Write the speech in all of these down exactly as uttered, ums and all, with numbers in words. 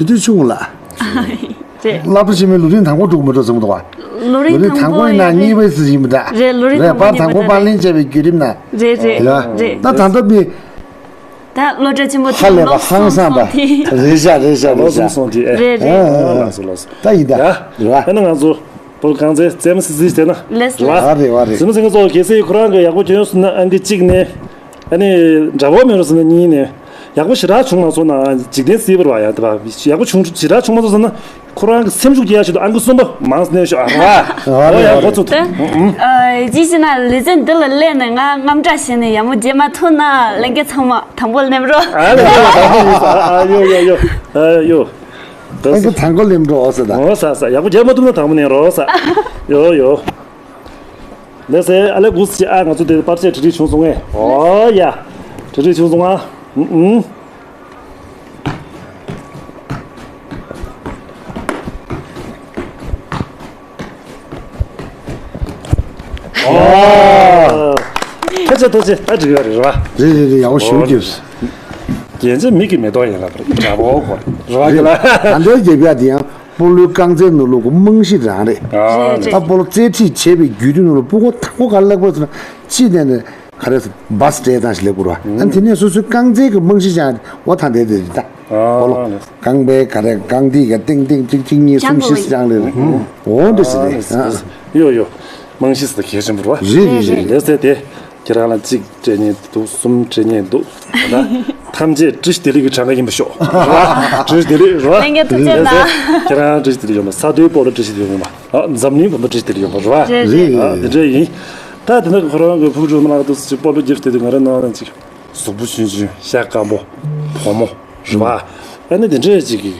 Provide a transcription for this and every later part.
དེ་དུས་ཆུང་ལ། རེད། སློབ་གྲྭ་ཆེན་མོའི་ལོ་རིམ་དང་པོ་འགྲོ་མི་འགྲོ་ཟེར་མི་འདུག་བ། ལོ་རིམ་ལོ་རིམ་དང་པོ་ཡིན་པ་ཡིན་གཉིས་པའི་ཟེར་ཡིན་པ་འདྲ། རེད། ལོ་རིམ་རེད། དང་པོ་པར་དང་པོ་ཡིན་པ་པར་ལེན་བྱས་པའི་བརྒྱུད་རིམ་ན། རེད་རེད། རེད་བ། རེད། ད་ད་ལྟ་མི། ད་སློབ་གྲྭ་ཆེན་མོ་ཧ་ལས་པ་ཧང་སངས་པ། རེད་བཞག་རེད་བཞག་རེད་བཞག་སོང་དེ། རེད་རེད། ཨ་ཨ་ཨ། ལགས་སོ་ལགས་སོ། ད་ཡིན་ད། ཡ། རེད་བ། ཨ་ནི་ང་ཚོ་པོ་རྐང་རྩེད་རྩེད་མོ་སི་སི་བྱས་ན། ལགས་སོ། རེད་བ། རེད་བ་རེད། རྩེད་མོ་རྩེ་མཁན་ཚོ་གལ་སྲིད་ཁོ་རང་གི་ཡག་པོ་གྱོན་སོང་ན་ཨང་ཀི་གཅིག་ནས། ཨ་ནི་འདྲ་པོ་མེད་རུང་ཟེར་ན་གཉིས་ནས། ཡག་པོ་ཞེ་དྲག་བྱུང་མ་སོང་ན་འཇིག་རྟེན་སྲིད་པར་བ་ཡ། དེ་བ་ཡག་པོ་བྱུང་ཞེ་དྲག་བྱུང་མ་སོང་ཟེར་ན། ཁོ་རང་གི་སེམས་ཤུགས་སྐྱེ་ཡ་ཆེད་དུ་ཨང་ཀི་གསུམ་པ་མང་སྣེ་ཤོག་ཨ་ར་བ། ཨོ་ཡ་འགོ་ཚུགས། ད་ཨ་ཅི་ཞེ་ན་ལེ་ཚན་འདི་ལ་སླེབས་ནས་ང་རྔམ་སྐྲག་བྱས་ནས་ཡ་མོ་བརྗེ་མ་ཐུབ་ན་ལྷན་རྒྱས་ཚང་མ་དང་པོ་སླེབས་རོགས། ཨ་ལེ་ཨ་ཡོ་ཡོ་ཡོ། ཨ་ཡོ། ལྷན་རྒྱས་དང་པོ་སླེབས་རོགས་ཟེར་ད། ཨོ་ས་ས་ཡག་པོ་བརྗེ་མ་ཐུབ་ན་དང་པོ་ནས་རོགས་ས། ཡོ་ཡོ། ལགས་སེ། ཨ་ལེ་གུ་སི་ཨ། ང་ཚོ་དེ་པར་ཆས་གྲ་སྒྲིག་བྱུང་སོང་ངས། ཨོ་ཡ། གྲ་སྒྲིག་བྱུང་སོང་ཨ། ཨུ་ཨུ། ཨོ། ཐུགས་རྗེ་ཆེ། ཐུགས་རྗེ་ཆེ། ད་འགྲིག་ཡོད་རེད་རེད་བ། རེད་རེད་རེད། ཡག་པོ་ཞེ་པོ་ཅིག་རྒྱན་ཆ་མིག་གི་མེ་ཏོག་ཡིན་ལ་འདྲ་པོ་གོ་རེད་བ་གི་ལ། ད་འདྲའི་རྒྱབ་ཡ་དེ་ཡང་། སྤོ་ལོའི་རྐང་རྩེད་ནང་ལོགས་ཀྱི་རྨང་གཞི་རང་རེད། ཨ་རེད། ད་སྤོ་ལོ་རྩེད་ཁྲིད་བྱས་པའི་བརྒྱུད་རིམ་ནང་ལ་སྤུ་གུ་དང་པོ་ག་ལེགས་པོ་ཟེར་ན་ཕྱི་ནས་ནས་ག་རེ་ཟེར་བ་སི་སྤྲད་སྟངས་ཤིག་ལེགས་པོ་རེད་བ། ཨ་དེ་ནས་སོ་སོའི་རྐང་རྩེད་ཀྱི་རྨང་གཞི་ཅང་འོ་ཐང་དེ་དེ་རེད་ད། ཨ་སྤོ་ལོ་རེད། རྐང་པའི་ག་རེ་རྐང་མཐིལ་ག་ཏིང་ཏིང་གཅིག་གཅིག་གཉིས་གསུམ་བཞི་ཅང་ལེ་རེད། འོ་འདྲ་ཟེར་རེད། ཡོ་ཡོ། རྨང་གཞི་ཟེར་གལ་ཆེན་པོ་རེད་བ། རེད་རེད་རེད། ལགས་སེ་དེ། ཁྱེད་རང་ལ་གཅིག་སྤྲད་ཉེན་འདུག་གསུམ་སྤྲད་ཉེན་འདུག་ད་ཐམས་ཅད་བཀྲ་ཤིས་བདེ་ལེགས་ཀྱི་གྲངས་ཀ་ཡིན་པ་ཤོག་རེད་བ། བཀྲ་ཤིས་བདེ་ལེགས་རེད་བ། ལྷན་རྒྱས་ཐུགས་རྗེ་གནང་། ལགས་སེ། ཁྱེད་རང་བཀྲ་ཤིས་བདེ་ལེགས་ཡོང་བ། ས་མཐོའི་སྤོ་ལོ་བཀྲ་ཤིས་བདེ་ལེགས་ཡོང་བ། འཛམ་གླིང་བུམ་པ་བཀྲ་ཤིས་བདེ་ལེགས་ཡོང་བ་རེད་བ། རེད་རེད། ཨ་དེ་འདྲ་ཡིན། ད་དེ་ནས་ཁོ་རང་གི་ཕུགས་འགྲོ་མ་ལག་ཏུ་ཅིག་སྤོ་ལོ་རྒྱབ་སྟེ་དུས་ང་རང་ནང་ནང་ཅིག་གཟུགས་པོ་ཆུང་ཆུང་ཤ་སྐམ་པོ་བུ་མོ་རེད་བ། ཨ་ནི་དེ་འདྲས་ཅིག་གི་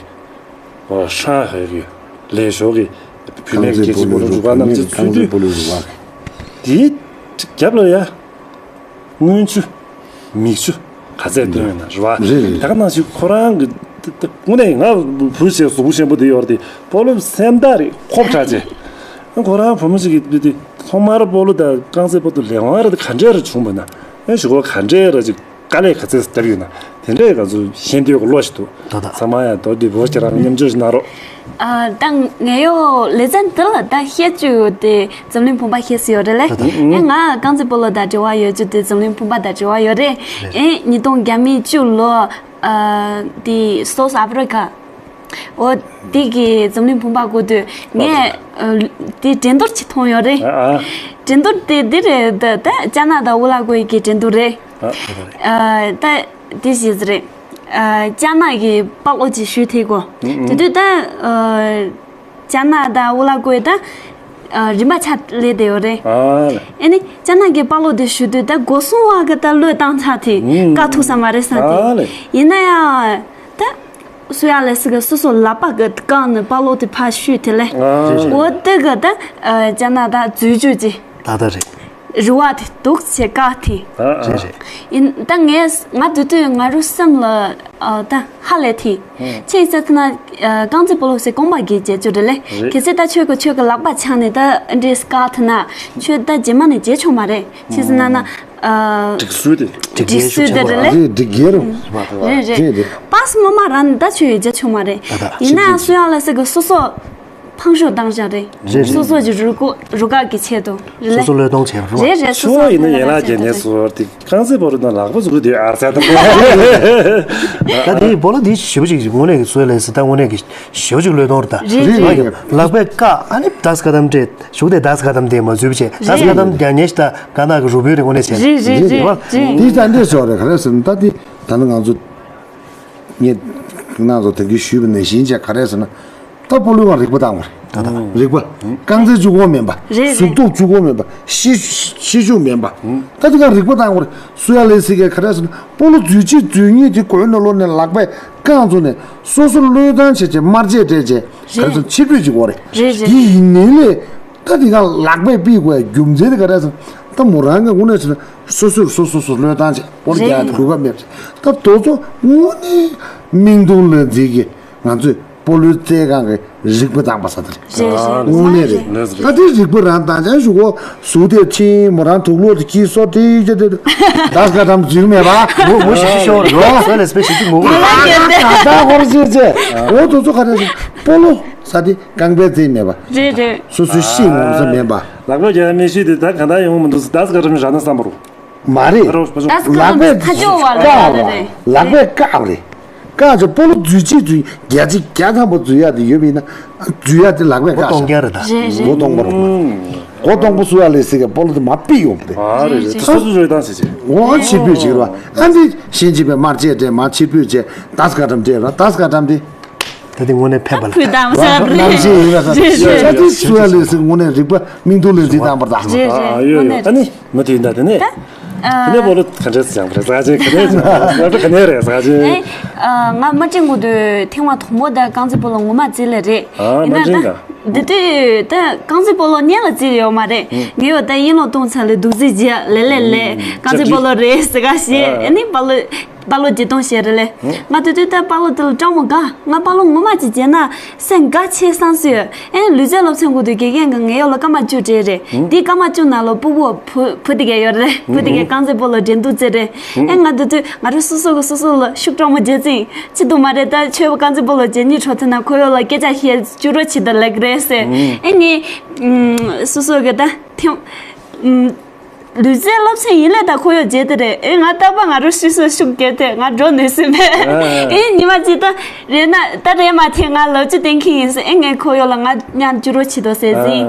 ཧྲང་ཧའེ་གི་ལས་ཞོར་གི་བུད་མེད་ཀྱི་སྐད་ཆ་སྤོ་ལོ་རུ་ཁག་རྣམས་ཀྱི་ཚུལ་དུས། དེའི་རྒྱབ་ལ་ཡ། སྔོན་ཆུ། མིག་ཆུ། ག་ཚད་བཏོན་ཡོད་ན་རེད་བ། རེད་རེད། ད་ག་ནང་བཞིན་ཁོ་རང་གི་དངོས་གནས་ང་བུ་ཞིག་གཟུགས་པོ་ཆེན་པོ་དེ་ཡོད་རེད་དེ་སྤོ་ལོ་སེམས་ཐག་རེད་ཁོབ་དྲགས་ཆེ། ཁོ་རང་བུ་མོ་ཞིག་གི་དུས་དེ་ཐོག་མར་སྤོ་ལོ་དང་རྐང་རྩེད་སྤོ་ལོ་ལས་དབང་རེད་ག་འདྲས་རེ་བྱུང་བ་ན་ཨེ་ཞུ་གོ་ག་འདྲས་རེ་ཅིག་དཀའ་ལས་ག་ཚོད་བརྒྱབ་ཡོད་ན། དེ་འདྲའི་ང་ཚོ་ཤེས་འདོད་ཀྱི་བློ་ཞིག་འདུག་ད་ད། ཚང་མ་ཡང་མདོར་བསྡུས་པོ་ཁྱེད་རང་མཉམ་སྤྱོད་ཞིག་གནང་རོགས། ཨ་ད་ངས་ཡོ་ལེ་ཚན་འདི་ལ་ད་བཤད་རྒྱུ་དེ་འཛམ་གླིང་བུམ་པ་ཤེས་སུ་ཡོད་རེད་ལེ། ད་ད། ཨེ་ང་རྐང་རྩེད་སྤོ་ལོ་དང་འབྲེལ་བ་ཡོད་རྒྱུ་དེ་འཛམ་གླིང་བུམ་པ་དང་འབྲེལ་བ་ཡོད་རེད། ཨེ་ཉིས་སྟོང་བརྒྱ་མེད་བཅུ་ལོ་ཨ་དེ་སོ་སོ་ཨ་ཕི་རི་ཀ། འོ་དེ་གི་འཛམ་གླིང་བུམ་པ་དགོས་དུས་ངས་ཨ་དེ་འགྲན་བསྡུར་ཅིག་མཐོང་ཡོད་རེད། ཨ་ཨ། འགྲན་བསྡུར་དེ་འདི་རེད་ད། ད་ཅ་ན་དང་ཨུ་ལ་ཀུའེ་གི་འགྲན་བསྡུར་རེད། ཨ་ཨ་ད་དེ་ཞིག་རེད། ཨ་ཅ་ན་གི་པགས་ལོ་ཅིག་གཞུས་ཐེབས་གོ། ཨུ་ཨུ། དེ་དུས་ད་ཨ་ཅ་ན་དང་ཨུ་ལ་ཀུའེ་ད་ཨ་རིམ་པ་ཆ་ལས་དེ་ཡོད་རེད། ཨ་ལེ། ཨེ་ནི་ཅ་ན་གི་པགས་ལོ་དེ་གཞུས་དུས་ད་སྒོ་སྲུང་བ་གི་ད་བློས་བཏང་ཆ་དེ་ཨུ་བཀག་ཐུབ་ས་མ་རེད་ས་དེ། ཨ་ལེ། ཡིན་ན་ཡང་ད་སུ་ཡ་ལེ་སི་གི་སོ་སོ་ལག་པ་གི་བཀག་ནས་པགས་ལོ་དེ་ཕར་གཞུས་དེ་ལེ། ཨ་ལེ། འོ་དེ་གི་ད་ཨ་ཅ་ན་ད་འཛུལ་རྒྱུ་ཅིག་ད་ལྟ་རེད། རུ་བ་དེ་འདུག་བྱས་བཀག་དེ། ཨ་ཨ། རེད་རེད། ཡིན་ད་ངས་ང་དེ་དུས་ང་རུ་སེམས་ལ་ཨ་ད་ཧ་ལས་དེ། ཨ། ཆེས་ཟེར་ཐུབ་ན་ཨ་རྐང་རྩེད་སྤོ་ལོ་ཟེར་རྐང་པ་གིས་བྱེད་རྒྱུ་རེད་ལེ། རེད། གལ་སྲིད་ད་ཁྱོད་ཀྱི་ཁྱོད་ཀྱི་ལག་པ་འཆང་ནས་ད་འདྲེས་བཀག་ཐུབ་ན་ཁྱོད་ད་རྗེས་མ་ནས་བྱེད་ཆོག་མ་རེད། ཆེས་ཟེར་ན་ན་ཨ་སྒྲིག་སྲོལ་དེ། སྒྲིག་སྲོལ་དེ་རེད་ལེ། རེད་སྒྲིག་རྒྱལ་རུ། རེད་རེད། རེད། པཱས་མ་མ་རང་ད་ཆོས་ཡོད་བྱེད་ཆོག་མ་རེད། ད་ད། ཡིན་ན་ཡང་སུ་ཡ་ལེ་སི་གི་སོ་སོ། ཕང་ཤོ་བཏང་བཞག་རེད། རེད་རེད། སོ་སོ་གྱི་རུ་ཀོ་རུ་ཀ་གི་ཆེད་དུ་རེད་ལེ། སོ་སོ་བློས་གཏོང་བྱས་པ་རེད། རེད་རེད། སོ་སོ་ཡིན་ན་ཡན་ལག་བརྒྱད་ནས་སོ་དེ་རྐང་རྩེད་སྤོ་ལོ་དང་ལག་པ་ཟུག་དེ་ཨ་ཚ་དང་། ད་དེ་སྤོ་ལོ་འདི་ཞེ་པོ་ཅིག་དངོས་གནས་ཀྱི་སོ་ལས་སི་ད་དངོས་གནས་ཀྱི་ཞེ་པོ་ཅིག་བློས་གཏོང་རེད་ད། རེད་རེད། ལག་པས་བཀག་ཨ་ནི་དཱས་ཀ་དམ་སྤྲད་ཞུགས་དེ་དཱས་ཀ་དམ་དེ་མ་འཛུལ་བྱས་དཱས་ཀ་དམ་རྒྱག་ཉེས་ཤི་ད་ག་ན་གི་རུ་བོའི་རེ་དངོས་གནས་བྱས། རེད་རེད་རེད་རེད། འདི་ད་འདྲས་སོ་རེད་ག་རེ་ཟེར་ན་ད་དེ་ད་ནི་ང་ཚོ། ངས་ཁྱེད་རང་ཚོ་དེ་གའི་ཞུས་པ་ནང་བཞིན་བྱས་ག་རེ་ཟེར་ན། ད་སྤོ་ལོའི་སྒང་རིག་པ་བཏང་བ་རེད། ད་ད། རིག་པ། རྐང་རྩེད་གཅིག་པོ་མིན་པ། རེད་རེད། གཟུགས་སྟོབས་གཅིག་པོ་མིན་པ། ཤེས་ཤེས་ཤུགས་མིན་པ། ད་དེ་ག་རིག་པ་བཏང་བ་རེད། སུ་ཡ་ལེ་སི་གིས་ག་རེ་ཟེར་ན་སྤོ་ལོ་འཛུལ་ཆེད་འཛུལ་ཉེས་དེ་གོས་ནང་ལོགས་ནས་ལག་པས་བཀང་བཙུགས་ནས་སོ་སོ་བློས་བཏང་བྱས་བྱས་དམར་ཆས་སྤྲད་བྱས་ག་རེ་ཟེར་ན་ཕྱིར་འབུད་བྱེད་དགོས་རེད། རེད་རེད། དེ་ཡིན་ནའི་ལས། ད་དེ་ག་ལག་པས་ཕུད་དགོས་རྒྱུ་མཚན་དེ་ག་རེ་ཟེར་ན། ད་མོ་རང་གི་དངོས་གནས་བྱས་ན་སོ་སོས་སོ་སོ་སོ་སོ་བློས་བཏང་བྱས་སྤོ་ལོ་རྒྱག་ཡ་དེ་གོ་སྐབས་མེད་པ་བྱས། ད་དེ་ཚོ་དངོས་གནས་མིག་མཐོང་ལག་ཟིན་གྱི་ང་ཚོས་ སྤོ་ལོའི་རྩེད་ཁང་གི་རིག་པ་དྭངས་པ་ཟེར་དེ་རེད། རེད་རེད། དངོས་གནས་རེད། ལགས་རེད། ད་དེ་རིག་པ་རང་དྭངས་ཅན་ཞུ་གོ། གཟུགས་དེ་ཕྱིན་མོ་རང་དུག་ལོག་དེ་གྱིས་སོ་དེ་ཡིད་ཆེས་དེ་དཱས་ཀ་ཏྲམ་འཛུལ་མེད་པ། མོ་མོ་ཞིག་ཤོར་རོ་སོ་ལས་སྤེ་ཞིག་ཅིག་མོ་གོ། ད་ད་ཧོར་ཟེར་ཚེ་འོ་དུ་ཚོ་ག་རེ་ཟེར། སྤོ་ལོ་ཟེར་དེ་རྐང་པའི་རྩེད་མེད་པ། རེད་རེད། སོ་སོའི་ཤེས་ངོམ་ས་མེད་པ། ལག་པས་རྒྱག་མི་ཤེས་དེ་ད་ག་ད་ཡོང་མི་འདུག་ཟེར་དཱས་ཀ་ཏྲམ་རག་ན་བསམ་པ་རོ། མ་རེད། རོ་སྤོ་ལོ། དཱས་ཀ་ཏྲམ་ཁ་ཕྱོགས་བ་ལ་རེད། ལག་པས་བཀག་རེད། བཀག་ཅིག་སྤོ་ལོ་འཛུལ་ཅིག་འཛུལ་རྒྱ་ཅིག་རྒྱ་ཐམ་པོ་འཛུལ་ཡག་དེ་ཡོད་མིན་ན། འཛུལ་ཡག་དེ་ལག་པས་བཀག་ཅིག་རེད་རེད། མགོ་སྟོང་པོ་རོ། མགོ་སྟོང་པོ་སུ་ཡ་ལས་སི་ག་སྤོ་ལོ་དེ་མ་པི་ཡོང་པ་རེད། ཨ་རེད་རེད། སོ་སོ་སོ་ཡོད་དང་ཟེར་ཅིག་འོ་ཕྱིར་ཕུད་ཅིག་རོ། ཨ་འདི་ཤན་ཅིག་པའི་དམར་ཆས་སྤྲད་མ་ཕྱིར་ཕུད་བྱས་དཱས་ཀ་ཏྲམ་སྤྲད་རོ། དཱས་ཀ་ཏྲམ་དེ། ད་དེ་དངོས་གནས་ཕན་པ་ལ། ཕུད་དང་ཟེར་རེད། རྣམ་ཤེས་ཡིན་པ་དང་། རེད་རེད། ད་དེ་སུ་ཡ་ལས་སི་དངོས་གནས་རིག་པ་མིག་ཏོ་ལས་འཛིན་དང་པར་དང་། རེད་རེད། ཨ་ཡོད་ཡོད། ཨ་ནི་མི་དེ་ཡིན་ད་དེ་ནས། ད། དེ་ནས་སྤོ་ལོ་ག་འདྲས་སེ་སྦྱངས་པ་རེད་ཟ་ཅིག་ག་ནས་སྦྱངས་པ་ག་ནས་རེད་ཟ་ཅིག་ཨེ། ང་མ་ཅིག་ངུ་དུས་ཐེངས་མ་དང་པོ་ད་རྐང་རྩེད་སྤོ་ལོ་ངོ་མ་རྩེད་ལེ་རེད། ཨ་ཡིན་ན་མ་ཅིག་ད། འདི་དུས་ད་རྐང་རྩེད་སྤོ་ལོ་གཉེན་ལ་རྩེད་ཡོད་མ་རེད། ངས་ཡོད་ད་ཡིན་ལོ་གཏོང་ཚ་ལེ་འདུག་རྩེད་རྗེས་ལེ་ལེ་ལེ་རྐང་རྩེད་སྤོ་ལོ་རེད་ཟེར་ག་ཞེས་ཨ་ནི་སྤོ་ལོ། པ་ལོ་བརྗེ་གཏོང་བྱས་རེད་ལེ། ང་དེ་དུས་ད་པ་ལོ་དེ་ལ་སྤྲང་མོ་དགའ། ང་པ་ལོ་ངོ་མ་ཅིག་བརྗེ་ན་སེམས་དགའ་ཆེ་བསམ་སྲིད་ཡོད། ཨེ་ལུས་རྩལ་སློབ་ཚན་གུ་དུས་དགེ་རྒན་གྱིས་ངའི་གཡོག་ལ་སྐར་མ་བཅུ་སྤྲད་རེད། དེ་སྐར་མ་བཅུ་ནང་ལོ་སྤུ་གུ་བུ་བུ་དེ་གས་ཡོད་རེད། བུ་དེ་གས་རྐང་རྩེད་སྤོ་ལོ་འགྲན་བསྡུར་རྩེད་རེད། ཨེ་ང་དེ་དུས་ང་རང་སོ་སོ་གི་སོ་སོ་ལ་ཤུགས་སྤྲང་མོ་བརྗེ་ཙིང་ཅི་འདུག་མ་རེད། ད་ཁྱོད་རྐང་རྩེད་སྤོ་ལོ་བརྗེ་སྙིང་བྲོ་ཐུབ་ན་ཁོ་གཡོག་ལ་སྐད་ཆ་བཤད་བཅུག་རོགས་བྱེད་དང་ལབ་ཀྱི་རེད་ཟེར། ཨེ་ངས་སོ་སོ་གི་ད་ཐེངས། ལུས་རྩལ་སློབ་ཚན་ཡིན་ལས་ད་ཁོ་ཡོད་བརྗེད་དེ་རེད། ཨེ་ང་རྟག་པར་ང་རང་ཤི་སོ་ཤུགས་རྒྱབ་དེ་ང་འགྲོ་ནུས་སེམས་མེད། ཨེ་ཉི་མ་གཅིག་ད་རེད་ན་ད་རེད་མ་ཐེངས་ང་ལབ་ཅི་བསྟན་གི་ཡིན་ཟེར། ཨེ་ངས་ཁོ་ཡོད་ལ་ང་མཉམ་བཅུག་རོགས་བྱེད་དོ་ཟེར་ཟིན།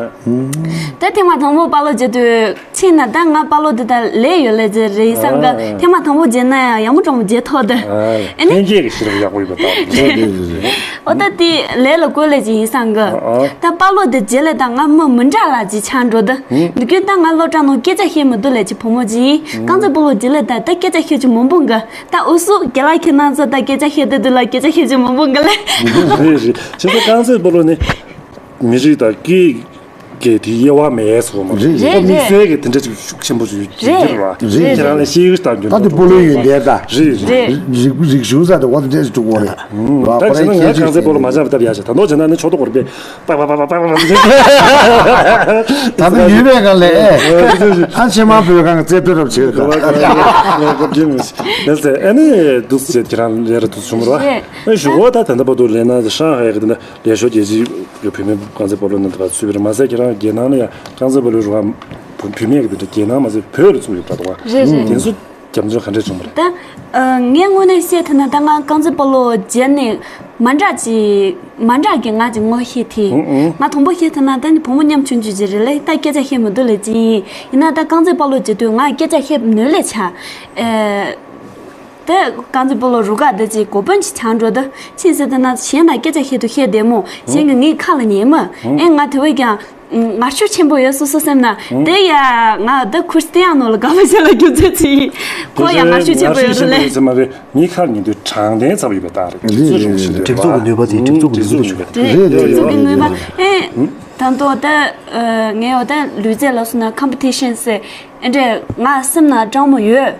ད་ཐེངས་མ་དང་པོ་པ་ལོ་བརྗེད་དུས་ཕྱིན་ན་ད་ང་པ་ལོ་འདི་ད་ལས་ཡོད་ལས་ཟེར་རེད་བསམ་ག་ཐེངས་མ་དང་པོ་བརྗེད་ན་ཡང་ཡག་མོ་གྲོང་མོ་བརྗེད་ཐོག་ད། ཨེ་ནི་ལྷན་སྐྱེས་ཀྱི་ཤེས་རབ་ཡག་པོ་ཡོད་པ་དང་། འོ་ད་དེ་ལས་ལ་བཀོལ་ལས་ཅིག་ཡིན་བསམ་གི། ད་པ་ལོ་དེ་རྗེས་ལས་ད་ང་མི་མི་འདྲ་ལ་ཅིག་ཆགས་འགྲོ་ད། འདི་སྐྱོན་ད་ང་སློབ་གྲྭ་ནང་སྐད་ཆ་བཤད་མི་འདུག་ལས་ཅིག་བུ་མོ་ཅིག་ཡིན། རྐང་རྩེད་སྤོ་ལོ་རྗེས་ལས་ད་ད་སྐད་ཆ་བཤད་ཅིག་མང་པོ་འགའ། ད་འུ་སུ་རྒན་ལགས་ཁྱེད་རྣམ་ཚོ་ད་སྐད་ཆ་བཤད་དུས་དུས་ལ་སྐད་ཆ་བཤད་ཅིག་མང་པོ་འགའ་ལས། རེད་རེད། བྱས་ཙང་རྐང་རྩེད་སྤོ་ལོ་ནི་མི་རིགས་དང་སྐད་ཀྱི་དེ་དབྱེ་བ་མེད་སོ་མ་རེད། རེད་རེད། དམིགས་བསལ་གྱི་དེ་འདྲ་ཅིག་ཤུགས་ཆེན་པོ་ཞིག་ཡོད་ཀྱི་རེད་བ། རེད། ཁྱེད་རང་ལ་ཤེས་ཡོན་ལྟར་འགྱུར་ད་དེ་སྤོ་ལོའི་ཡོན་ཏན་ད། རེད་རེད། རེད། རིག་རིག་གཞུང་ས་དེ་འོ་དེ་འདྲ་ཞིག་འགྲོ་གི་རེད། ད་བྱས་ན་ང་རྐང་རྩེད་སྤོ་ལོ་མ་སྦྱངས་པ་སྟབས་ཡག་ཞིག་ད་ནོར་བྱས་ན་ནི་ཆོག་ཏོ་གོ་རེད་པས། པག་པག་པག་པག་པག་པག་ད་ལྟ་ཡོད་པའི་སྒང་ལས་ཨ་ཕྱི་མ་བོད་སྒང་གི་རྩེད་སྤོ་རབ་བྱེད་ཀྱི་ད། ཨ་ནི་འདུག་ཟེར་ཁྱེད་རང་ལས་ར་འདུག་བྱུང་མ་རེད་བ། ཨ་ཞུ་གོ་ད་ད་ལྟ་བར་དུ་ལས་ན་ཧྲང་ཧའེ་གི་དེ་འདྲ་ལས་ཤོར་རྒྱལ་སྤྱིའི་བོད་མི་རྐང་རྩེད་སྤོ་ལོ་ནང་དུ་ཕར་ཚུད་པ་རེད། མ་ཟད་ཁྱེད་རང་རྒྱལ་ནང་ལ་ཡང་རྐང་རྩེད་སྤོ་ལོའི་རུ་ཁག་བུད་མེད་ཀྱི་དེ་འདྲ་རྒྱལ་ནང་མ་ཟད་བོད་ལ་ཚུགས་ཡོད་པ་རེད་བ། རེད་རེད། དེ་ཚོ་རྒྱབ་སྐྱོར་ག་འདྲས་བྱུང་བ་རེད། ད་ངས་དངོས་གནས་བཤད་ཐུབ་ན་ད་ང་རྐང་རྩེད་སྤོ་ལོ་བརྗེས་ནས་མ་འདྲ་ཅིག་མ་འདྲ་གི་ང་ཅིག་ངོ་ཤེས་དེ། ང་དང་པོ་བཤད་ཐུབ་ན་ད་ནི་བུ་མོ་མཉམ་ཆུང་ཆུང་ཅིག་རེད་ལེ། ད་སྐད་ཆ་བཤད་མི་འདུག་ལེ་ཅིག་ཡིན། ཡིན་ན་ད་རྐང་རྩེད་སྤོ་ལོ་བརྗེས་དུས་ང་སྐད་ཆ་བཤད་ནུས་ལེ་ཆ། ཨེ། དེ་རྐང་རྩེད་སྤོ་ལོ་རུ་ཁག་འདི་ཅིག་གོ་དཔོན་ཅིག་ཆགས་འགྲོ་ད། ཕྱིན་ཟེར་ད་ན་གཞན་དང་སྐད་ཆ་བཤད་དུས་བཤད་བདེ་མོ། གཞན་གྱིས་ངའི་ཁ་ལ་ཉན་མོ། ཨེ་ང་དེ་བས་ཀྱང་ངར་ཤུགས་ཆེན་པོ་ཡོད་སོ་སོ་སེམས་ན། དེ་ཡ་ང་ད་ཁུར་སྟེ་ཡང་ནོར་ལ་དགའ་པོ་བྱེད་ལ་རྒྱུ་མཚན་ཅིག་ཁོ་ཡང་ངར་ཤུགས་ཆེན་པོ་ཡོད་རེད་ལེ། ངའི་ཁ་ལ་ཉན་དུས་དྲང་བདེན་ཚ་བོ་ཡོད་པ་ད་རེད། སྒྲིག་འཛུགས་ཀྱི་ནུས་པ་དེ་སྒྲིག་འཛུགས་ཀྱི་ནུས་པ་དེ་སྒྲིག་འཛུགས་ཀྱི་ནུས་པ་དེ་རེད་རེད་རེད། སྒྲིག་འཛུགས་ཀྱི་ནུས་པ་ཨེ། ད་དོ་ད་ངའི་འོ་ད་ལུས་རྩལ་ལ་སོང་ན་ཀམ་པི་ཊི་ཤན་ཟེར་ཨེ་འདྲས་ང་སེམས་ན་སྤྲང་མོ་ཡོད།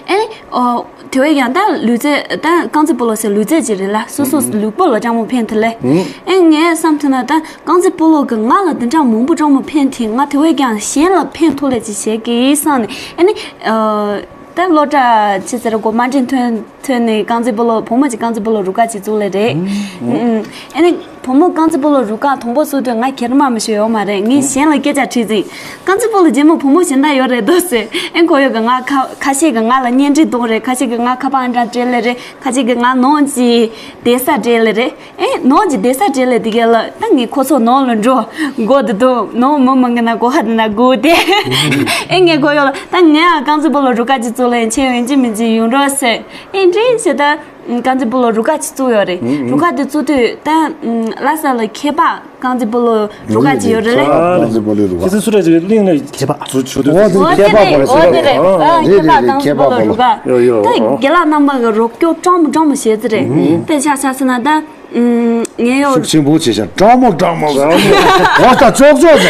ཨེ་ཨོ་དེ་བས་ཀྱང་ད་ལུས་རྩལ་ད་རྐང་རྩེད་སྤོ་ལོ་ཟེར་ལུས་རྩལ་ཅིག་རེད་ལ་སོ་སོ་ལུས་པོ་ལ་སྤྲང་མོ་ཕན་ཐོགས་ལེ། ཨེ་ངས་བསམ་ཐུབ་ན་ད་རྐང་རྩེད་སྤོ་ལོ་གི་ང་ལ་དེ་འདྲ་མང་པོ་སྤྲང་མོ་ཕན་ཐོགས། ང་དེ་བས་ཀྱང་གཞན་ལ་ཕན་ཐོགས་ལེ་ཅིག་བྱེད་ཀྱི་བསམ་ནས་ཨེ་ནི་ད་སློབ་གྲྭ་ཆེ་ཟེར་གོ་མ་འདྲེན་ཐོན་ཐོན་ནས་རྐང་རྩེད་སྤོ་ལོ་བུ་མོ་ཅིག་རྐང་རྩེད་སྤོ་ལོ་རུ་ཁག་ཅིག་བཙུགས་ལེ་རེད། ཨེ་ནི། བུ་མོ་རྐང་རྩེད་སྤོ་ལོ་རུ་ཁག་དང་པོ་བཙུགས་དུས་ང་གེར་མ་མི་ཤོད་ཡོད་མ་རེད། ངས་གཞན་ལ་སྐད་ཆ་དྲིས་ཟིན། རྐང་རྩེད་སྤོ་ལོ་རྗེས་མ་བུ་མོ་གཞན་དག་ཡོད་རེད་འདུག་ཟེར། ཨེ་ཁོ་ཡོད་གི་ང་ཁ་ཁ་ཤས་ཀྱིས་ང་ལ་གཉེན་སྒྲིག་གཏོང་རེད། ཁ་ཤས་ཀྱིས་ང་ཁ་པར་ཨང་གྲངས་སྤྲད་ལེ་རེད། ཁ་ཤས་ཀྱིས་ང་ནང་གི་བསྡད་ས་སྤྲད་ལེ་རེད། ཨེ་ནང་གི་བསྡད་ས་སྤྲད་ལེ་དེ་གས་ལ་ད་ངས་ཁོ་ཚོ་ནང་ལ་འགྲོ་དགོས་འདུག་འདུག་ནང་མི་མང་གི་ན་སྒོ་ཧ་དེ་ན་སྒུག་དེ། ཨེ་ངས་ཁོ་ཡོད་ལ་ད་ངས་ཨ་རྐང་རྩེད་སྤོ་ལོ་རུ་ཁག་ཅིག་བཙུགས་ལེ་ཡིན་ཆེ་ཡོང་ཅི་མིན་ཅི་ཡོང་རོགས་ཟེར། ཨེ་འདྲི་ཟེར་ད། རྐང་རྩེད་སྤོ་ལོ་རུ་ཁག་ཅིག་བཙུགས་ཡོད་རེད། རུ་ཁག་དེ་བཙུགས་དུས་ད་ལྷ་ས་ལ་ཁྱད་འཕགས་རྐང་རྩེད་སྤོ་ལོ་རུ་ཁག་ཅིག་ཡོད་རེད་ལེ། རྐང་རྩེད་སྤོ་ལོའི་རུ་ཁག་ཁྱེད་ཚོ་སུ་རེད་ཅིག་གླིང་ནས་ཁྱད་འཕགས་ཚུར་ཆུ་དུས་འོ་དེ་འོ་དེ་ཁྱད་འཕགས་རེད་པོ་ལ་ཟེར་ཨ་རེད་རེད་ཁྱད་འཕགས་རེད་རྐང་རྩེད་སྤོ་ལོ་ཁྱད་འཕགས་རུ་ཁག་ཡོ་ཡོ་ད་རྒན་ལགས་རྣམ་པ་གི་རོགས་སྐྱོར་སྤྲང་མོ་སྤྲང་མོ་བྱེད་ཀྱི་རེད། དེ་ཆ་ཆ་ཟེར་ན་ད། ངས་ཡོད། ཤུགས་ཆེན་པོ་བྱས་ཤག་སྤྲང་མོ་སྤྲང་མོ་ཟེར། འོ་ད་ཅོག་ཅོག་ཟེར་ག་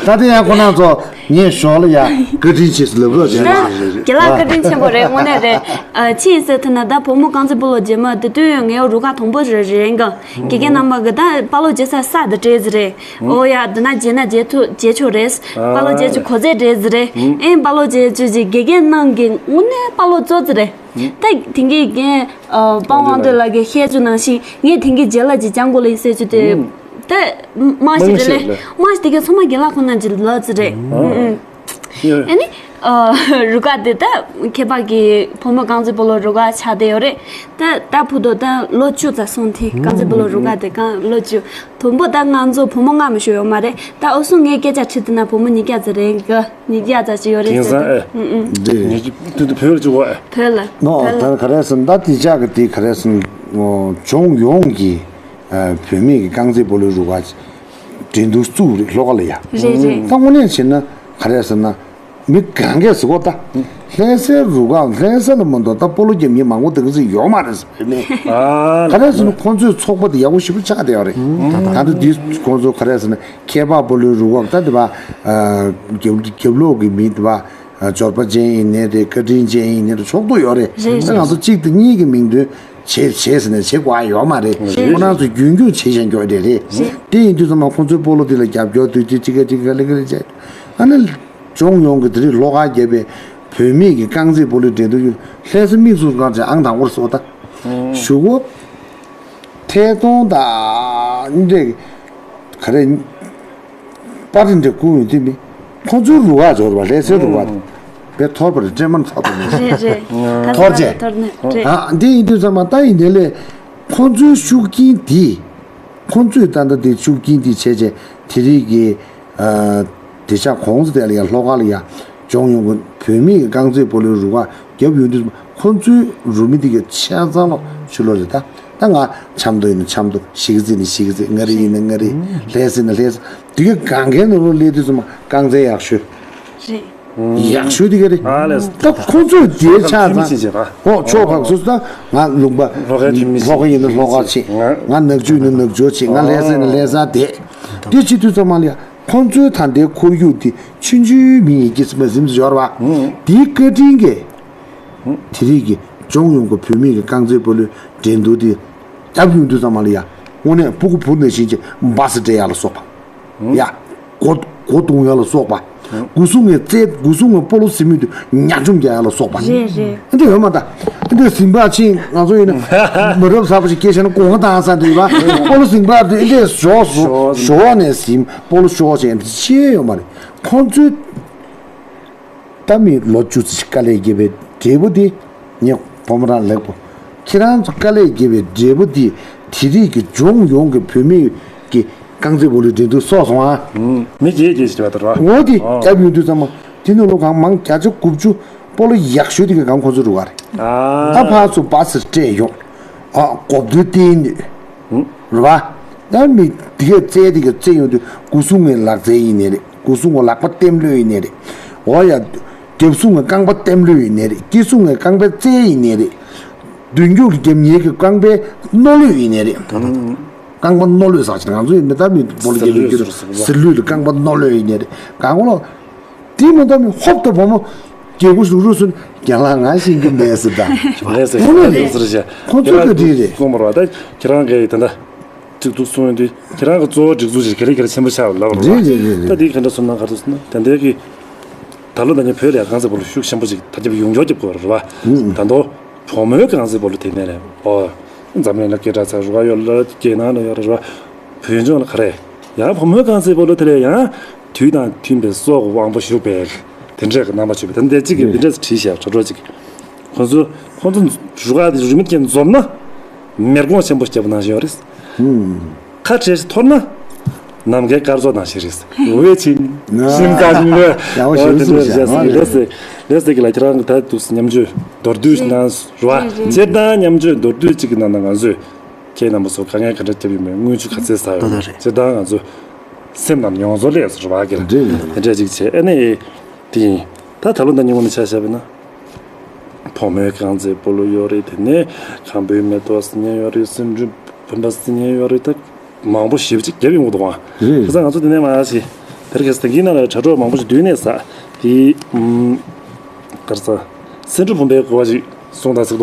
ད་དེ་ཡང་ཁོ་རང་ཚོ་ངས་ཞོར་ལ་ཡ་བཀའ་དྲིན་ཆེ་ཟེར་ལབ་རོགས་བྱས་ན། རྒན་ལགས་བཀའ་དྲིན་ཆེན་པོ་རེད། དངོས་གནས་རེད། ཨ་ཅི་ཡིན་ཟེར་ཐུབ་ན་ད་བུ་མོ་རྐང་རྩེད་སྤོ་ལོ་རྗེས་མ་དེ་དུས་ངའི་རུ་ཁག་དང་པོ་རེད་རེད་ག་དགེ་རྒན་རྣམ་པ་གི་ད་དཔའ་ལོ་རྒྱག་ས་ས་དེ་སྤྲད་ཟེར་རེད། ཨོ་ཡ་འདི་ན་རྗེས་ན་རྗེས་ཐུ་རྗེས་ཆོག་རེད། དཔའ་ལོ་རྒྱག་རྒྱུ་གོ་ཚད་རེད་ཟེར་རེད། ཨེ་དཔའ་ལོ་རྒྱག་རྒྱུ་ཅིག་དགེ་རྒན་རྣམས་ཀྱི་དངོས་གནས་དཔའ་ལོ་ཙོག་ཙེ་རེད། ད་དེང་གི་རྒན་ཨ་སྤང་དབང་འདོད་ལགས་ཀྱིས་བཤད་རྒྱུ་ནང་བཞིན་ངས་དེང་གི་རྗེས་ལ་ཅིག་སྦྱང་དགོས་ལེ་ཟེར་རྒྱུ་དེ། ད་མ་ཞིག་རེད་ལེ། མ་ཞིག་དེ་ག་ཚང་མ་རྒན་ལགས་ཁོང་རྣམས་ཀྱི་ལག་ཙེ་རེད། ཨ་ནི་རུ་ཁག་དེ་ད་ཁྱད་པར་གྱི་བུ་མོ་རྐང་རྩེད་སྤོ་ལོ་རུ་ཁག་ཆགས་བསྡད་ཡོད་རེད། ད་ད་བུ་དོ་ད་ལོ་བཅུ་ཙམ་སོང་དེ་རྐང་རྩེད་སྤོ་ལོ་རུ་ཁག་དེ་གང་ལོ་བཅུ། དང་པོ་ད་ང་ཚོ་བུ་མོ་ལྔ་མ་ཞིག་ཡོད་མ་རེད། ད་འུ་སུ་ངས་སྐད་ཆ་དྲིས་དུས་ན་བུ་མོ་ཉིས་བརྒྱ་ཙམ་རེད་གི་ཉིས་བརྒྱ་ཙམ་ཞིག་ཡོད་རེད་ཟེར་དུས། ཨུ་ཨུ། འདི་ངས་ཀྱི་དུས་དུ་བོད་ལ་བཅུག་གོ་ཨེ། བོད་ལ། ནོ་བོད་ལ། ད་ག་རེ་ཟེར་ན་ད་དེ་ཅག་གི་དེ་ག་རེ་ཟེར་ན་ལྗོངས་ཡོངས་ཀྱི་བུད་མེད་ཀྱི་རྐང་རྩེད་སྤོ་ལོའི་རུ་ཁག་འགྲན་བསྡུར་བཙུགས་རེད་ལྷོ་ཁ་ལ་ཡ། རེད་རེད། ད་དངོས་གནས་བྱས་ན་ག་རེ་ཟེར་ན། མི་གང་གས་ཟེར་གོ་ད། ལྷ་སའི་རུ་ཁག་ལྷ་ས་ལ་མ་གཏོགས་ད་སྤོ་ལོ་རྒྱབ་མཁན་མང་པོ་དེ་ག་ཚོད་ཡོད་མ་རེད་ཟེར་ནས། ཨ་ག་རེ་ཟེར་ན་ཁོང་ཚོའི་ཚོགས་པ་དེ་ཡག་པོ་ཞེ་པོ་ཆགས་བསྡད་ཡོད་རེད། ད་ལྟ་འདི་ཁོང་ཚོ་ག་རེ་ཟེར་ན་ཁྱད་འཕགས་སྤོ་ལོའི་རུ་ཁག་ད་དེ་བ། རྒྱབ་རྒྱབ་ལོགས་ཀྱི་མི་དེ་བ། འབྱོར་པ་ཅན་ཡིན་ནའི་རེད། བཀའ་དྲིན་ཅན་ཡིན་ནའི་རེད། ཕྱོགས་གཏོགས་ཡོད་རེད། རེད། ད་ང་ཚོ་གཅིག་དང་གཉིས་ཀྱི་མིང་འདོན་བྱེད་བྱེད་ཟེར་ནས་བྱེད་དགོས་ཡོད་མ་རེད། རེད། ཁོ་རང་ཚོ་རྒྱུན་སྐྱོང་བྱེད་བཞིན་ཡོད་རེད་རེད། རེད། དེ་ཡིན་དུས་ཙམ་པ་ཁོང་ཚོའི་སྤོ་ལོ་དེ་ལ་རྒྱབ་སྐྱོར་དུས་ཅི་ཅི་ག་ཅི་ག་ལེ་ག་ལེ་བྱས། ཨ་ནི། ལྗོངས་ཡོངས་ཀྱི་དེ་རིང་ལྷོ་ཁ་རྒྱལ་བའི་བུད་མེད་ཀྱི་རྐང་རྩེད་སྤོ་ལོའི་འགྲན་བསྡུར་གྱི་ལྷ་ས་དམིགས་སུ་བཀར་ཅིང་ཨང་དང་པོར་སོང་ད། ཞུ་གོ། ཐད་གཏོང་དང་འདྲེ་ག་རེ། པར་རིས་འདྲ་བསྐུར་ཡོང་དུས་མི་ཁོང་ཚོའི་རུ་ཁག་འབྱོར་བ་ལྷ་སའི་རུ་ཁག་བས་ཐོར་པ་རེད། སྤྲེལ་མ་ཚགས་པ་མེད་ཟེར། རེད་རེད། ཐོར་རྗེས། ཐོར་ནས་རེད། ཨ་འདི་ཡིན་དུས་ཙམ་པ་ད་ཡིན་དེ་ལས་ཁོང་ཚོའི་ཤུགས་རྐྱེན་འདི། ཁོང་ཚོས་ད་ལྟ་དེ་ཤུགས་རྐྱེན་དེ་བྱས་རྗེས་དེ་རིགས་ཀྱི་ཨ་དེ་ཆ་གོང་ས་དེ་ལ་ཡ་ལྷོ་ཁ་ལ་ཡ་ལྗོངས་ཡོངས་ཀྱི་བུད་མེད་ཀྱི་རྐང་རྩེད་སྤོ་ལོའི་རུ་ཁག་རྒྱབ་ཡོང་དུས་ཁོང་ཚོའི་རུ་མི་དེ་གའི་ཆ་ཚང་ལོ་ཕྱི་ལོགས་རེད་ད། ད་ང་ཆབ་མདོ་ཡིན་ན་ཆབ་མདོ། གཞིས་རྩེ་ཡིན་ན་གཞིས་རྩེ། མངའ་རིས་ཡིན་ན་མངའ་རིས། ལྷ་ས་ཡིན་ན་ལྷ་ས། དེ་གའི་གང་གའི་ནང་ལོགས་སླེབས་དུས་ཙམ་པ་རྐང་རྩེད་ཡག་ཤོས། རེད། ཡག་ཤོས་དེ་ག་རེད། ཨ་ལས། ད་ཁོང་ཚོས་དེའི་ཆ་ཚང་། ཨོ་ཕྱོགས་ཁག་སོ་སོ་ད་ང་ལུང་པ། ལྷོ་ཁའི་ཐུན་མིན་ལྷོ་ཁ་ཡིན་ན་ལྷོ་ཁ་བྱེད། ང་ནག་ཆུ་ཡིན་ན་ནག་ཆུ་བྱེད། ང་ལྷ་ས་ཡིན་ན་ལྷ་ས་བསྡད། དེ་བྱེད་དུས་ཙམ་པ་ལ་ཡ་ཁོང་ཚོའི་ད་ལྟའི་ཁོར་ཡུག་དེ་ཆུང་ཆུང་མི་ཡིན་གྱི་སེམས་སེམས་སུ་ཡོད་རེད་བ། དེའི་བཀའ་དྲིན་གྱིས་དེ་རིགས་ཀྱི་ལྗོངས་ཡོངས་ཀྱི་བུད་མེད་ཀྱི་རྐང་རྩེད་སྤོ་ལོའི་འགྲན་བསྡུར་དེ་རྒྱབ་ཡོང་དུས་ཙམ་པ་ལ་ཡ་དངོས་གནས་ཕྲུ་གུ་བུ་ནང་བཞིན་གྱི་སྦ་སེ་སྤྲད་ཡག་ལ་སོགས་པ། ཡ། སྒོ་སྒོ་རྡུང་ཡག་ལ་སོགས་པ། སྒོ་སྲུང་གི་རྩལ། སྒོ་སྲུང་གི་སྤོ་ལོ་རྩེད་མོ་དེ་ཉག་ཆུང་རྒྱག་ཡག་ལ་སོགས་པ། རེད་རེད། འདི་ཡོད་མ་ད། འདི་ཟིང་པ་ཕྱིན་ང་ཚོ་ཡིན་ན་མི་རབས་གསར་པ་ཞིག་སྐྱེས་བྱས་ན་གོང་བཏང་ས་འདི་ཡོད་པ། སྤོ་ལོ་ཟིང་པ་དེ་འདི་ཞོག་ཞོག་ཞོག་ནས་ཟིང་སྤོ་ལོ་ཞོག་བྱས་འདི་ཤེས་ཡོད་མ་རེད། ཁོང་ཚོས་ད་མི་ལོ་བཅུ་ཙམ་ཞིག་དཀའ་ལས་བརྒྱབ་པའི་འབྲས་བུ་དེ། ངས་བུ་མོ་རང་ལེགས་པོ། ཁྱེད་རང་ཚོ་དཀའ་ལས་བརྒྱབ་པའི་འབྲས་བུ་དེ་དེ་རིགས་ཀྱི་ལྗོངས་ཡོངས་ཀྱི་བུད་མེད་ཀྱི་རྐང་རྩེད་སྤོ་ལོའི་འགྲན་བསྡུར་སོགས་སོང་ཨ། མི་རྒྱས་རྒྱས་ཤིག་བྱས་པ་ལྟར་བ། འོ་དེ་ཨོ། རྒྱབ་ཡོང་དུས་ཙམ་པ་དེ་ནང་ལོ་གང་མང་བརྒྱ་ཆ་དགུ་བཅུ་སྤོ་ལོ་ཡག་ཤོས་དེ་གའི་སྒང་ཁོ་ཚོ་རུ་བ་རེད། ཨ། ཨ་ཕར་ཚུར་སྦ་སེ་སྤྲད་ཡོང་། ཨ་གོ་བསྡུར་བསྟན་ནས། རུ་བ། ད་མི་དེ་གའི་རྩལ་དེ་གའི་རྩེད་ཡོང་དུས་སྒོ་སྲུང་གི་ལག་རྩལ་ཡིན་ནའི་རེད། སྒོ་སྲུང་གི་ལག་པ་བརྟན་པོ་ཡིན་ནའི་རེད། འོ་ཡ། རྒྱབ་སྲུང་གི་རྐང་པ་བརྟན་པོ་ཡིན་ནའི་རེད། སྐེད་སྲུང་གི་རྐང་པའི་རྩལ་ཡིན་ནའི་རེད། མདུན་རྒྱུག་གི་རྒྱབ་གཉེར་གྱི་རྐང་པའི་རྣོ་ལོས་ཡིན་ནའི་རེད། རྐང་པ་རྣོ་ལོས་ཟེར་ཅིག་ང་ཚོ་ཡིན་ན་ད་མི་སྤོ་ལོ་རྒྱག་གི་ཟིལ་ལོས་ཟེར་བ། ཟིལ་ལོས་ལ་རྐང་པ་རྣོ་ལོས་ཡིན་ནའི་རེད། གང་གོ་ལོ། དེ་མ་གཏོགས་མི་ཧོབ་ཏུ་བུ་མོ་རྒྱལ་པོ་ཞུགས་རུ་སུན་རྒན་ལགས་ང་ཤེས་ཀྱི་མེད་ཟེར་ད། མེད་ཟེར་དངོས་གནས་རེད། ཟེར་བྱས། ཁོང་ཚོ་ག་དེ་རེད། གསུངས་པ་རེད་བ། ད་ཁྱེད་རང་གིས་ད་ལྟ་གཅིག་ཏུ་གསུངས་ཡོང་དུས་ཁྱེད་རང་གི་གཙོ་བོ་སྒྲིག་འཛུགས་ཅིག་གལ་ལེ་གལ་ཆེན་པོ་ཆགས་པ་ལབ་རེད་བ། རེད་རེད་རེད་རེད། ད་དེ་ག་འདྲ་སོང་ན་ག་རེ་སོང་ན་ད་ལྟའི་གི་ད་ལོ་ད་ནི་བོད་ལ་ཡ་རྐང་རྩེད་སྤོ་ལོ་ཤུགས་ཆེན་པོ་ཅིག་དར་ཁྱབ་ཡོང་ཆོག་རྒྱབ་དགོས་རེད་བ། ད་དུང་བུ་མོའི་རྐང་རྩེད་སྤོ་ལོ་དེ་ནས་རེད་ཨོ། འཛམ་གླིང་ལ་སྐད་གྲགས་ཚར་རེད་བ། ཡོད་ལ་རྒྱལ་ནང་ལ་ཡོད་རེད་བ། བོད་ལྗོངས་ལ་ག་རེ། ཡང་བུ་མོའི་རྐང་རྩེད་སྤོ་ལོ་དེ་ལས་ཡང་དུས་དང་མཐུན་པའི་སྲོག་གི་དབང་པོ་ཞུགས་པའི་དེ་འདྲས་ཀྱི་རྣམ་པ་བྱུང་བའི་ད་འདི་གཅིག་གིས་འདི་འདྲས་བྲིས་བཞག་གྲོགས་གྲོགས་གཅིག་གིས། ཁོང་ཚོ་ཁོང་ཚོ་རུ་ཁག་དེ་རུ་མི་དེ་འཛོམས་ན་མེར་གོང་ཆེན་པོ་རྒྱབ་ནང་བཞིན་ཡོད་རེད། ཁ་བྲལ་ཞིག་འཐོར་ན་ནམ་མཁའི་སྐར་ཚོགས་ནང་བཞིན་རེད། འོད་ཆེན་ཤིང་རྟ་བཞིན་ལོས། ཡག་པོ་ཞེ་པོ་ཅིག་བཞག་སོང་། ལེགས་སེ་ལེགས་སེ་གི་ལ་ཁྱེད་རང་གི་ད་འདུག་སེ་མཉམ་སྤྱོད་མདོར་བསྡུས་ཤིག་གནང་རེད་བ། སྤྱིར་བཏང་མཉམ་སྤྱོད་མདོར་བསྡུས་གཅིག་གི་ནང་ན་ང་ཚོས། ཁྱེད་རྣམ་པ་ཚོ་དཀའ་ངལ་ག་འདྲ་བརྒྱབ་ཡོད་མེད་རྔུལ་ཆུ་ག་ཚད་ཟ་ཡོད་མེད་ལྟོས་ལྟོས་རེད། ཅེས་ད་ང་ཚོ་སེམས་ནང་མྱོང་ཚོར་ལས་སུ་རེད་བ་གི་རེད། དེ་འདྲ་ཅིག་བྱས་ཨ་ནི་དེ་ཡིན། ད་ད་ལོ་ད་ཉིན་མོ་ནས་ཆ་བཞག་པ་ཡིན་ན་བུ་མོའི་རྐང་རྩེད་སྤོ་ལོ་ཡོད་རེད། དེ་ནས་ཁམ་བུའི་མེ་ཏོག་ཟེར་མཁན་ཡོད་རེད། སེ་འབྲུ་ བུམ་པ་སིལ་མཉེ་ཡོད་རེད། ད་མང་པོ་ཞེ་པོ་ཅིག་བརྒྱབ་ཡོང་གི་འདུག་ཨང་། རེད། བྱས་ཙང་ང་ཚོ་དེ་ནས་མར་ཞིག་དེར་ཁེལ་ས་དེ་གི་ནང་ལ་དྲ་གྲོགས་མང་པོ་ཞིག་འདུས་ནས་ས་དེ་ཨུམ། ག་རེ་ཟ། སེ་འབྲུ་བུམ་པའི་གོ་བ་ཞིག་གསུངས་དང་ཟེར།